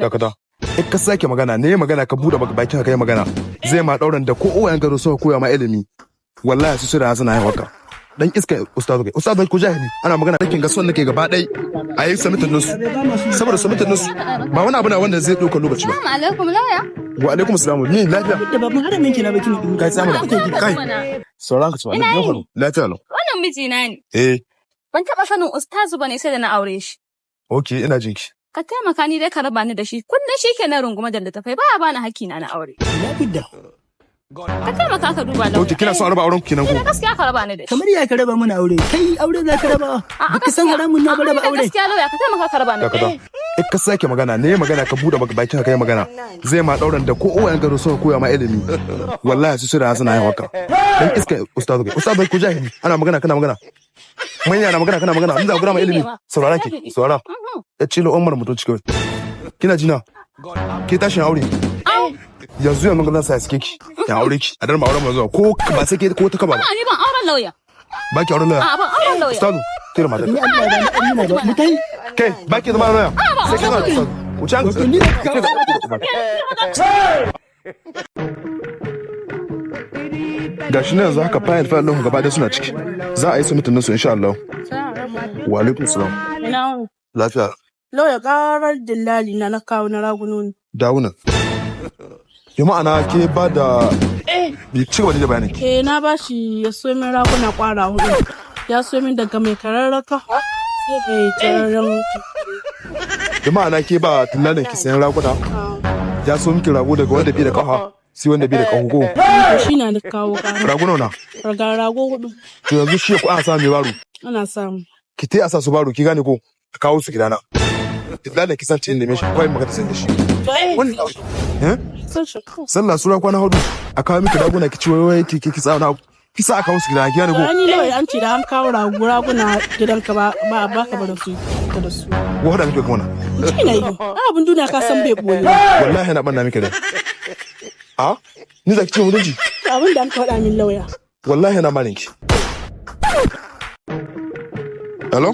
Dakata. In ka sake magana ne, magana ka bude bakin ka yi magana, zai ma dauran da ko uwayen gado suka koya ma ilimi, wallahi su suna suna haihuwa ka. Dan iska, ustazu, kai ustazu ko jahili, ana magana dakin ga son nake gaba dai a yi submitting ɗinsu, saboda submitting ɗinsu ba wani abu na wanda zai ɗauka lokaci ba. Assalamu alaikum, lauya. Wa alaikum salam, ni lafiya. Da babban haramin ki na bakin. Kai, tsamu kai, sauran ka ci. Ina yini? Lafiya lau. Wannan mijina ne. Eh. Ban taɓa sanin ustazu bane sai da na aure shi. Okay, ina jinki. Ka taimaka ni dai ka raba ni da shi. Kullum shi ke na rungume da littafai, baya bani hakki na na aure. Labudda. Ka taimaka ka duba, lauya. Okay, kina son a raba auren ku kenan ko? Ni da gaskiya ka raba ni da shi. Kamar ya ka raba mana aure? Kai, aure za ka raba? A'a, Baka san gaskiya. haramun na ba A'a, raba ni da aure. gaskiya, lauya, ka taimaka ka raba ni da Dakata. shi. In ka sake magana ne, magana ka bude bakin ka yi magana, zai ma dauran da ko uwayen gado suka koya ma ilimi, wallahi su suna suna haihuwa ka. Dan iska, ustazu, kai ustazu ko jahili, ana magana kana magana, manya na magana kana magana, in za ku ma ilimi. Saurara ki, saurara. Ya cilo umar mutunci kawai. Kina jina? Ke tashin aure yanzu yanzu zan sa suke ki ya aure ki a darma auren mu zuwa ko ba sai ke ko ta kaba ba. A'a, ni ban auren lauya. Ba ki auren lauya? A'a, ban auren lauya. Ustazu, tira mata. Ni Allah ba ni na ba mutai. Kai, ba ki zama lauya sai ki zama ustazu ku ci an. Ni da Gashi na yanzu haka fayil fayil ɗin gaba ɗaya suna ciki, za a yi submitting ɗinsu insha Allah. Wa alaikum salam. Ina wuni? Lafiya. Lauya, karar dillali na na kawo na ragunoni. Dawunan yi ma'ana ke ba da bi, ci gaba da bayanin ki. Eh, na bashi ya so min raguna kwara hudu. Ya so min daga mai kararraka sai mai tararren. Yi ma'ana ke ba dillalin ki sayan raguna, ya so miki rago daga wanda bai da kafa sai wanda bai da kaho ko? To shi na da kawo kara. Ragunan na? Raga rago hudu. To yanzu shi ko ana samu mai baro? Ana samu. Ki tai a sa su baro, ki gane ko? A kawo su gidana. Dillalin ki san cin neme shi, kawai magana sai da shi wannan, eh. Sun shi. Sallah sura kwana 4 a kawo miki raguna, ki ci wai ki tsaya ki sa a kawo su gidana, ki gane ko? To ni lauya, an ce da an kawo rago raguna gidanka ba ba a baka ba da su ka da su. Ko hada miki kuma na? Ci na yi. Abin duniya ka san bai boye. Wallahi na banna miki da a ni za ki ce mutunci. Abin da an ka faɗa min, lauya. Wallahi na marin ki. Hello.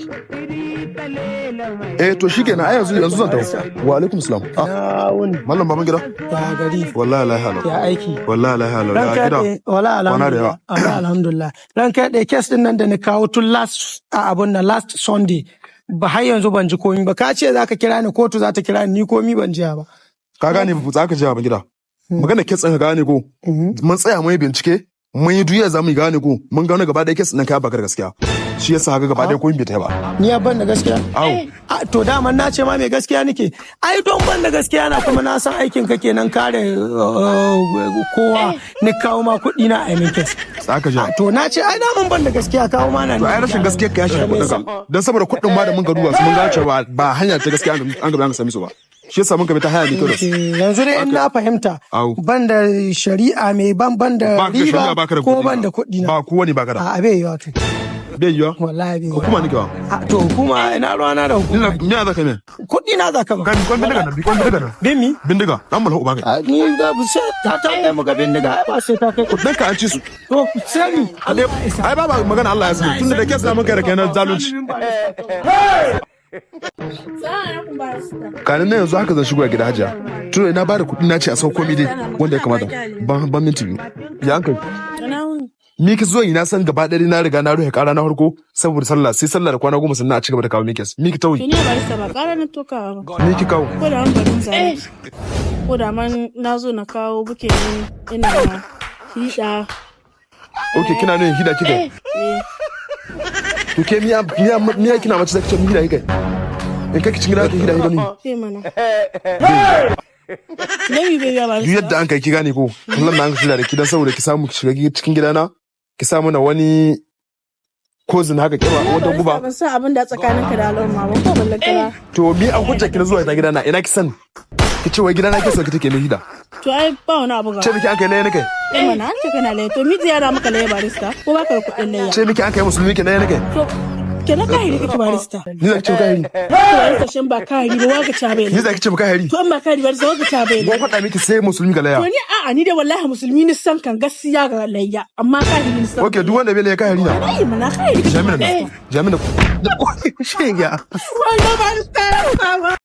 Eh, to shikenan, ai yanzu yanzu zan tafi. Wa alaikum salam. Ah. Ya wuni? Mallam baban gida. Ya gari? Wallahi lahiya lau. Ya aiki? Wallahi lahiya lau. Ya Ranka gida? daɗe, wala. Kwana da yawa. Alhamdulillah. Wala alhamdulillah. Ranka daɗe, case din nan da na kawo tun last a abun nan, last Sunday. Ba har yanzu ban ji komi ba. Ka ce za ka kira ni, kotu za ta kira ni, ni komi ban jiya ba. Ka gane, za ka ji baban gida magana case ɗin, ka gane ko? Mun tsaya mun yi bincike, mun yi duya, za mu yi gane ko, mun gano gaba ɗaya case ɗin ka baka da gaskiya, shi yasa haka gaba ɗaya ko bai ta ba. Ni ya ban da gaskiya. Au. A, to daman na ce ma mai gaskiya nake. Ai don ban da gaskiya na kuma na san aikin ka kenan kare kowa, ni kawo ma kuɗi na a min case. Za ka ji. A, to na ce ai daman ban da gaskiya, kawo ma na. To ai rashin gaskiyar ka ya shafi kuɗin ka, dan saboda kuɗin ma da mun ga duba su, mun ga cewa ba hanya ta gaskiya an ga an sami su ba, shi yasa mun ka bi ta hanya ne kyau da su. Yanzu dai in na fahimta, Au. ban da shari'a mai ban da Ba ka da riba shari'a, ba ka da ko kuɗi. ban da kuɗi na. Ba kowa ne ba ka da. A bai yiwa to. Bai yiwa. Wallahi bai yiwa. Hukuma nake ba. A, to hukuma, ina ruwana da hukuma? Ina me za ka yi? Kuɗi na za ka ba. Kan kwan bindiga nan, bi kwan bindiga nan. Bin mi? Bindiga dan mulhu uba kai. A, ni ga sai ta kai mu ga bindiga, ai ba sai ta kai. Kuɗin ka an ci su. To sai mi? Ai ba magana, Allah ya sani tunda da case na mun kai da kai na zalunci. Kanin na yanzu haka zan shigo a gida hajiya. Tunda na bada kuɗi na ce a sauko mi dai wanda ya kamata. Ban minti 2. Ya hankali. Ina wuni? Ni ki zo yi, na san gaba ɗaya na riga na rufe ƙara na farko saboda sallah, sai sallah da kwana 10 sannan a ci gaba da kawo miki case. Mi ki tauyi. To ni barista ba ƙara na tokawa ba. Ni ki kawo. Ko da an barin zane. Ko da man na zo na kawo buke ne ina hiɗa. Okay, kina nuna hida kika. Eh. To ke miya miya miya kina mace zaki ce mi hida kika. In kai cikin gida ki hida hida ni. Ke mana. Dami bai biya barista. Duk yadda an kai, ki gane ko? Kallon da an shirya da ki dan saboda ki samu ki shiga cikin gidana, ki samu na wani kozin haka kiba wata guba. Ban san abin da tsakaninka da al'umma ba ko ballantana. To mi an hujja ki na zuwa ta gidana, ina ki san? Ki ce wai gidana ke so ki take mai hida. To ai ba wani abu ga. Ce miki an kai laye nake. Eh mana, an ce kana laye. To mi ziyara maka laye, barista, ko baka da kuɗin layya? Ce miki an kai musulmi ke laye nake. To kenan kahiri kake, barista. Ni za ki ce kahiri? To barista, shin ba kahiri ba waka ca bai. Ni za ki ce kahiri? To an ba kahiri, barista, waka ca bai. Ko faɗa miki sai musulmi ga laya. To ni a'a, ni da wallahi musulmi ni san kan gaskiya ga layya, amma kahiri ni san. Okay, duk wanda bai laya kahiri na. Ai mana kahiri kake. Jami'in nan. Jami'in nan. Shege. Wannan barista ya saba.